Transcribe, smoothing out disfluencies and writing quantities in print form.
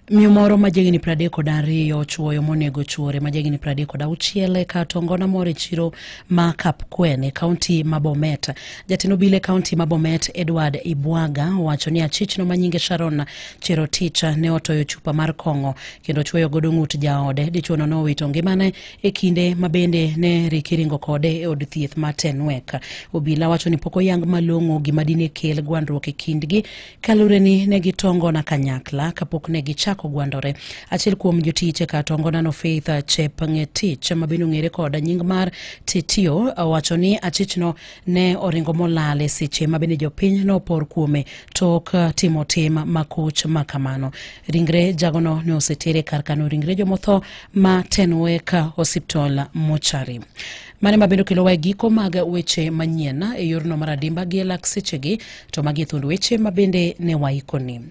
Miyo moro ma jahigni 32 ochuoyo monego chuore ma jahigni 36 e kar tongona moro e chiro ma Kapkwen e kaunti ma Bomet. Jatend obila e kaunti ma Bomet Edward Ibwaga owacho ni achichno ma nyinge Sharon Cherotich ne otoyo chupa mar kong'o kendo chuoyo godo ng'ut jaode. Dichuono nowito ngimane e kinde ma bende ne riki ringo kode e od thieth ma Tenwek. Obila wacho ni pok oyang malong'o gima dine kel gwandruok e kindgi kaluwore ni ne gitongona kanyakla kapok ne gichako gwandore. Achiel kuom jotich e kar tongonano Faith Chepng'etich ma bende ong'ere kod nying mar Tetio owacho ni achichno ne oringo molal e seche ma bende jopiny nopor kuome tok timo tim makoch ma kamano. Ringre jagono ne osetere kar kano ringre jomotho ma Tenwek Hospital Mochari. Mane ma bende okelowa e giko mag weche manyien e yorno mar adimba gi e lak sechegi to magi e thuond weche ma bende ne waikoni.